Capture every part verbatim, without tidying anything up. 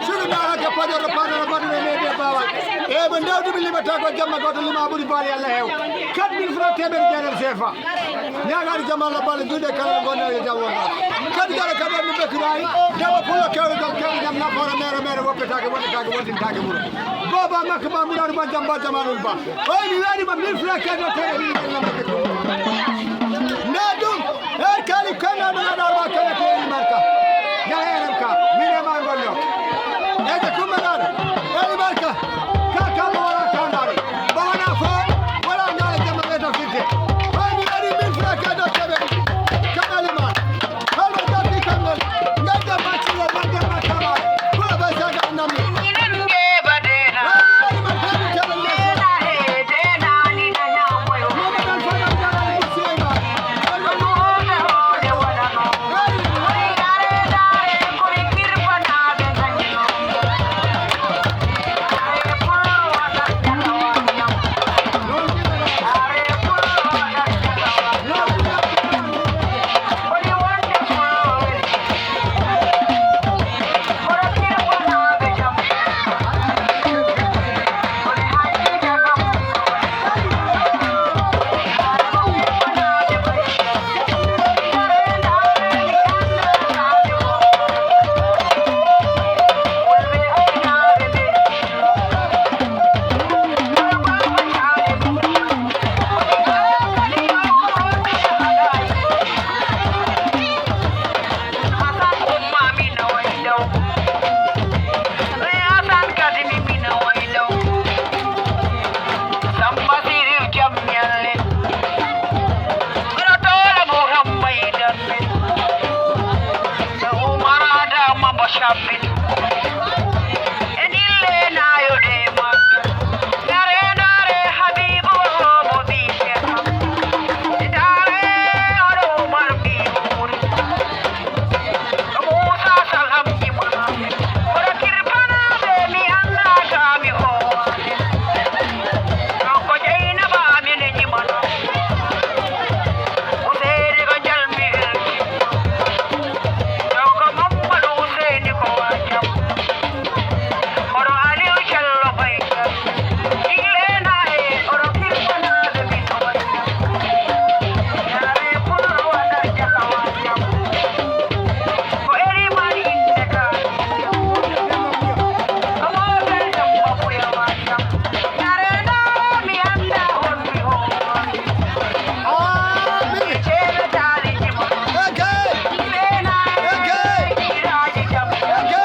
Sugu naarake Podor, Podor, Podor, e neɗɗo e baawal. E ɓe ndewdi mi limata ko jamma gooto lima ɓuri baali Allah heew. Quatre mille francs teemeɗɗe jeetati sefa. Ñaagaade jamma Allah balle juuɗe kala no gonɗa e jam wonɗa. Kadi dara kadi mi bekkiraay. Dama pullo kewɗo jam, kewɗo jam nafoore mere mere woppetaake, woɗɗetaake, woɗɗintaake wuro. Baba makko ba muraadu ba jam ba jamaanun ba. Oy mi waɗi ma mille francs kadi teemeɗɗe ɗiɗi. Nda ɗum. Heer kaali koy noon ɗum aɗa arma kala ko woni marka. Yala eren ka, min e ma ngonno. Ede kumba naɗo, eri marka. Ka kama wala kandari. Ba wala fo, wala ndala jama ɓe to fitte. Hoy mi ari min fula ka ɗo keɓe. Kamali ma. Holmo jatti kammal. Ngadda ma cilla, ngadda ma kama. Kula ba saga annami. Hoy mi ari ma kadi kala nesa. Samba Sirif Jam Ñalle. Kono Toola Muhammad Dambe. Umar Adama Bashabi. E dille nayo de ma. Dare dare Habibu mo bi. Dare oro Umar bi Umar. Muusa Salam Jimana. Kono kirpana be mi anda ka mi ho. Ko Jeynaba Amina Jimana. Useyni ko jalmi. Ko Mamadou Useyni ko wajam. Kono Aliou Diallo Bayta. Digle na e, kono kirpana be mi no wajam. Yare pullo wala jaka wajam. Ko Elimane innde ka. Ko Mawɓe Demba Buya wajam. Yare na mi anda on mi ho. Amin. Ceeɓe taali jimo. Eke. Digle na e, eke. Kiiraaji jam. Eke.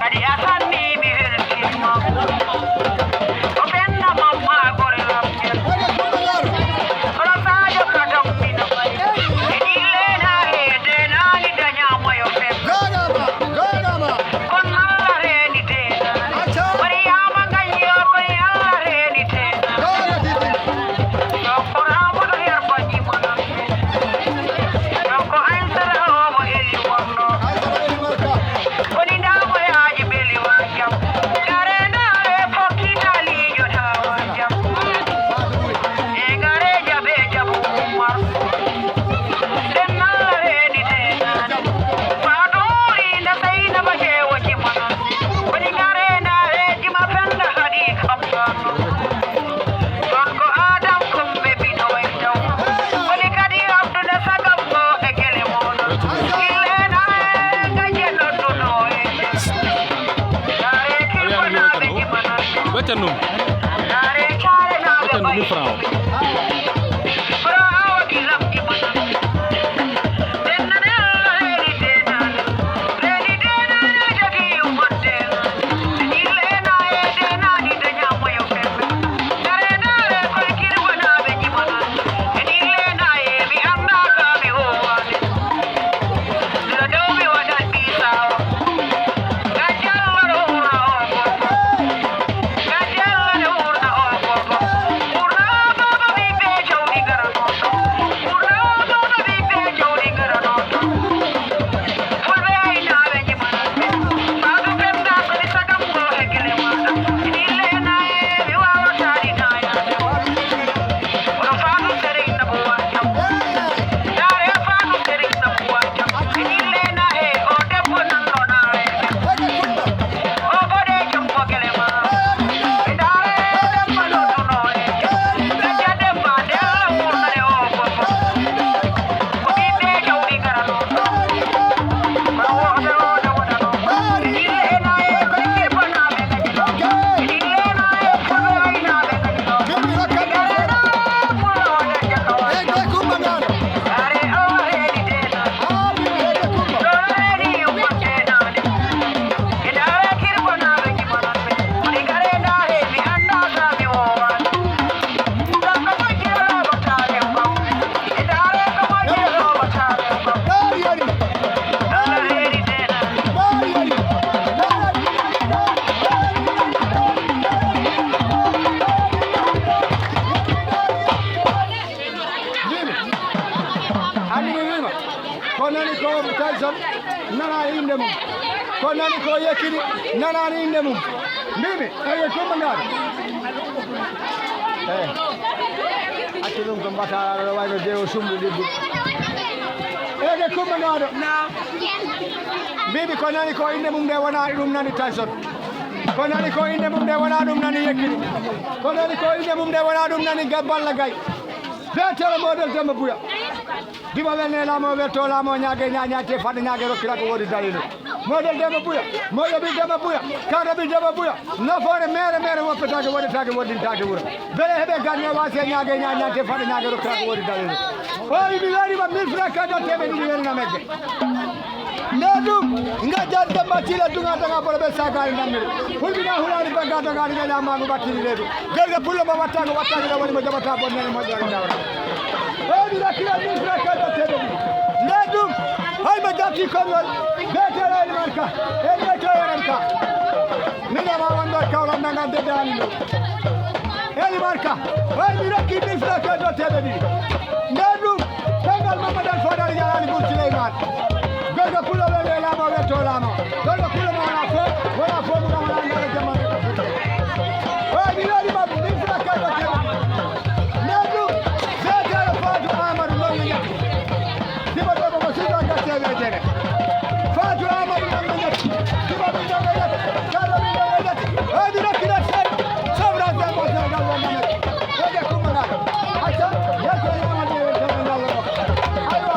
Kadi a sanni mi weltiima. O fenna mamma gore lamɓe. Kono Sadio ka tampina. E ɗi leena e deenaani dañaama yo fen. Kon Allah reeni deenaani. Mariyaama Ngaño koye Allah reeni deenaani. Yo Qur'aanu to yerba jimana. Kanko Aysata omo eli wonno. Woni ndamoyaaji beli wa jam. Dare dare fokki talijo tawa jam. E ngare jabe jabu Umar. Dennal reedi deenaani. Faatoori nda Seynaba jeewo jimana. Woni ngare ndareeji ma fenda haɗi kam. Gorko Adam Kumbe Bino Waytaw. Woni kadi Abdou Sagam mo e gele mono. Illena e gaje nodduno e. Dare kirkona be jimana. Weten ɗum. Dare care na be. Weten ɗum mille francs o. Bro awa ki lamdi mana. Son, nanaani innde mum. Ko nani ko Yekini, nanaani innde mum. Mbimi, ewe Kumba Ngaaɗo. Eh. Accu ɗum ko mbataa ɗo wayno dewo sumbu ɗiggu. Ede Kumba Ngaaɗo. Mbimi ko nani ko innde mum nde wona ɗum nani tan son. Ko nani ko innde mum nde wona ɗum nani Yekini. Ko nani ko innde mum nde wona ɗum nani Ga-, Balla Gaye. Beetero model Demba Buya. Dima wene lamo weto lamo ñaage ñañate fade ñaage rokkira ko wodi dalilo. Model Demba Buya, moyo bi Demba Buya, kara bi Demba Buya. Nafoore mere mere woppetaake woɗetaake woɗɗintaake wuro. Bele heɓe ganne wase ñaage ñañate fade ñaage rokkira ko wodi dalilo. O ibi wari ma mille francs ka do tebe ni wena megge. Nde ɗum, nga jar Demba Cile dunga danga bolo ɓe sagari nammiɗo. Hulɓina hulani bagga dogani ɓe lammago battini reedu. Gorko pullo mo wattago wattago ɗo woni mo jaɓata bonnere moƴƴere dawra. Ɓeydi rakkira min frère kay battede ɗum. Nde ɗum, hay mo jatti konngol, beetero Eliman Ka, e beetero Eren Ka. Min ama wonɗo Kawla nanga deddani ɗum. Eliman Ka, ɓeydi rakki min frère kay battede ɗum. Nde ɗum, Koyngal Mamadou Al Fadal Yaraali Bun Suleyman. Gorko pullo wele laamo wetto laamo. Gorko pullo mo wona fo, wona fo mo wona ngara jamma. O mi wari ma mi fula kay ko tebe. Nadu, zete Fatu Amadou Mamadou Yaki. Dibo dobo mo sido ga tebe jere. Fatu Amadou Mamadou Yaki. Dibo mi dobo yaki. Kala mi dobo yaki. O mi rakki na sai. Sobra ga mo sai ga mo. Wanda kuma na. Acha, ya ko ya ma de. Aywa.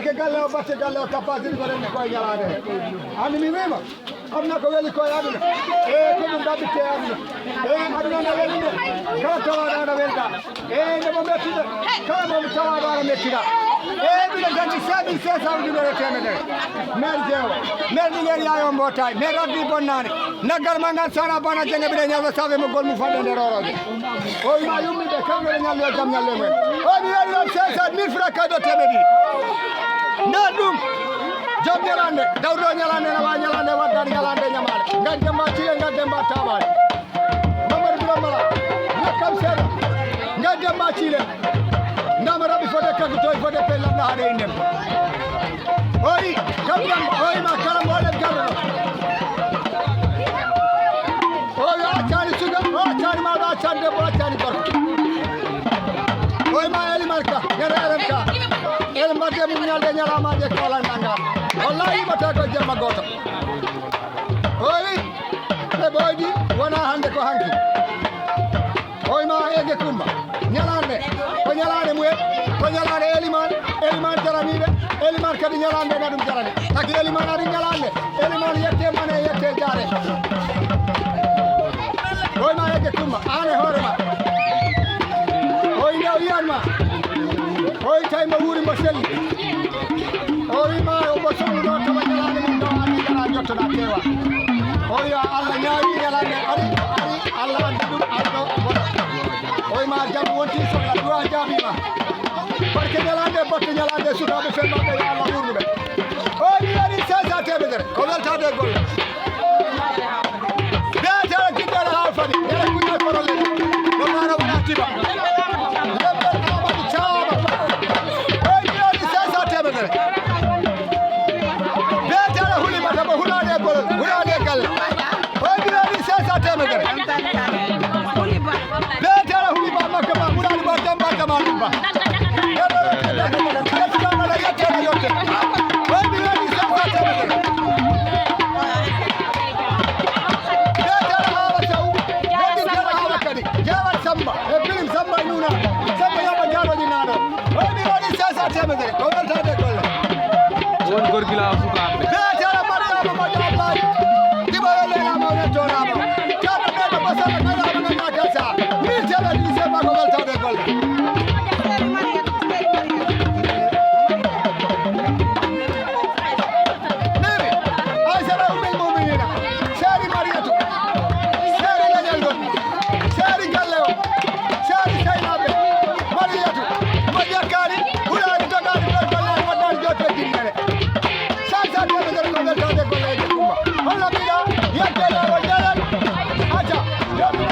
Ke galle o, batte galle o, tappatiri ko renndi koye ñalaande he. Anndi mi wiima, aduna ko weli koye aduna. E ko ɗum ɗaɓɓitte e aduna. E aduna no weli nde. Kala tawaɗo ana welda. E nde mo mettude. Kala mo tawaɗo ana mettida. E mbiɗa ganndi cinq mille cinq cents ujunere e temedere. Maire Jeewo. Maire Linguére Yaayo Mbootaay. Maire Ardi Bonnaani. Naggal ma ngal sara bana jenge mbiɗa ñallo sawe mo gol mum fadde nder roroje. O wi ma yummiɓe kamɓe ɓe ñallo jam ñallo e mumen. O mi wari ɗon cinq cent mille francs kaydo teɓe ɗi. Nder ɗum jom ñalande dawdo ñalande na wa ñalande waddani ñalande ñamale. Ngal demba cile ngal demba tabale. Mamadou Birame Mala. Ngakkam seeɗa. Ngal demba cile. Ndama raɓi fode kadi toy fode pellanɗa haɗe indem. Oyi, kam kam, oyi ma kala mo waɗen garɗo. Oyi, a accani suka, o accani mawɗo, a accani debbo, a accani gorko. Oyi ma Eli Marka, ñande eren ka. El mbaɗde mum ñalde ñalamaje kala nanga. Wallahi yimata ko jemma goto. Oyi, ɓe ɓoydi, wona hande ko hanki. Oy ma Ege Kumba. Ñalaande, ko ñalaande mumen, ko ñalaande Eliman, Eliman jaraniiɓe, Eliman kadi ñalaande na ɗum jarani. Taki Eliman ari ñalaande, Eliman yette mane, yette jaare. Oy ma Ege Kumba, aan e hoore ma. Oy nde o yiyan ma. Oy tawi mbo wuuri mbo selli. O wi ma omo sohluno tawa ñalaande mum ɗo ari gara jottoɗa tewa. O wi Allah ñaawi ñalaande ari, ari Allah addi ɗum arɗo wona. O wi ma jam wonti sohla duwa jaabima. Barke ñalaande batte ñalaande sukaaɓe femmaɓe yo Allah wuurnuɓe. O wi mi waɗi cinq cent temedere ko weltaade e golle. Beetara kiddere haa fadi. Yere kuñal korole. No mara wona tiba. Lembal Amadou Thiam. Oy mi waɗi cinq cent temedere. Beetara huli mata mo hulaade e bolol, hulaade e galle. Oy mi waɗi cinq cent temedere. Beetara huli ba makka ma hulaade ba tamba tamba ba. Yere yere yere yere yere. Oy mi waɗi cinq cent temedere. Beetara Awa Sow, beetara Awa Kadi, Jeewal Samba, e Birim Samba e Nuuna, Samba Yamba Jaaloji Naano. Oy mi waɗi cinq cent temedere, ko weltaade e golle. Won gorgilaawo sukaaɓe. Beetara Mariama Moƴƴo Ablaye, Dibo Welle Lama Wetto Lama. Ceerno Ɓeeɗo Basara Mariama Nana Kasa, min ceerno ɗi Samba ko weltaade e golle. Mimi, Aysata Ummul Muminina, Seeri Mariyatu, Seeri Leñol Ngol, Seeri Galle O, Seeri Seynaaɓe, Mariyatu, mo ƴakkaani, hulaani, dogaani, dogaani, waɗaani, jooɗi e jinnere. San sa temedere ko weltaade golleeje Kumba. Holla mbiɗa, yettere o ñalan, acca, jooɗi.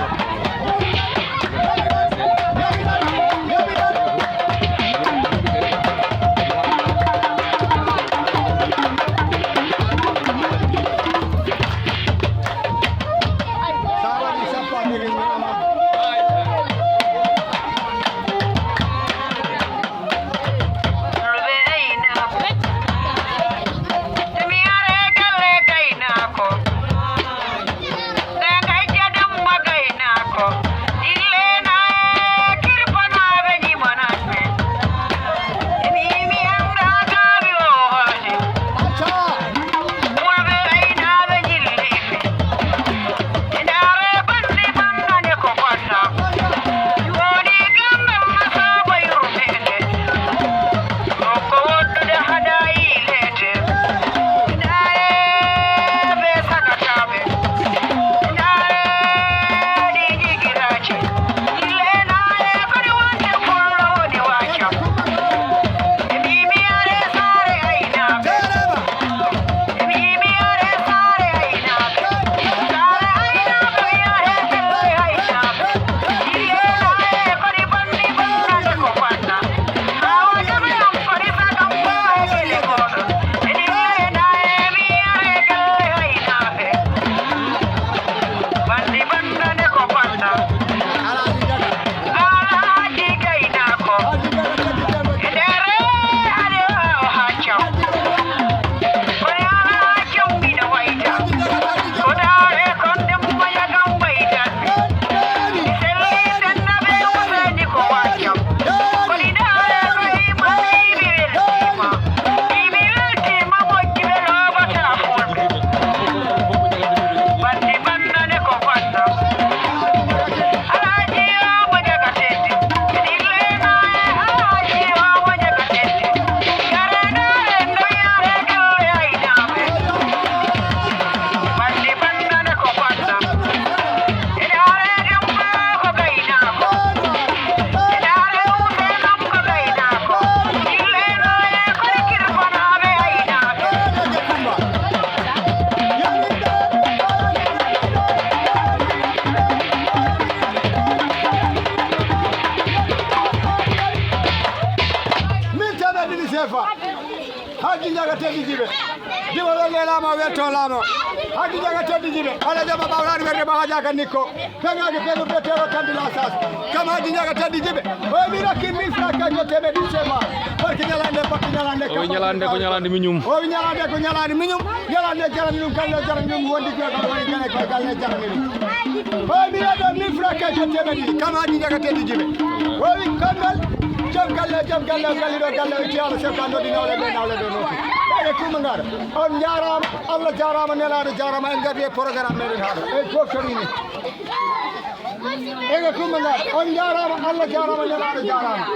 Fa. Hajji Njaga Teddi Jibe. Diwa welle lama, welto lama. Hajji Njaga Teddi Jibe. Ala jama bawlani werde ba hajaka nikko. Pengaki pengu betero kandila sas. Kama Hajji Njaga Teddi Jibe. O mi rakki mille francs ka jote be di sema. Barki nyalande, barki nyalande. O nyalande ko nyalande miñum. O nyalande ko nyalande miñum. Nyalande jarani ɗum, galle jarani ɗum, wondi ko ko woni galle ko galle jarani ɗum. O mi waɗo mille francs ka jote be di. Kama Hajji Njaga Teddi Jibe. O wi kammal. Jom galle, jom galle, o galli ɗo galle, o itti Alla sefta noddi nawle ɓe, nawle ɓe noddi. Ɓe kuma ngaɗo. On njaaraama, Allah jaaraama, nelaaɗo jaaraama, en ngardi e programme meɗen haala. E goftori ni. Ɓe kuma ngaɗo. On njaaraama, Allah jaaraama, nelaaɗo jaaraama.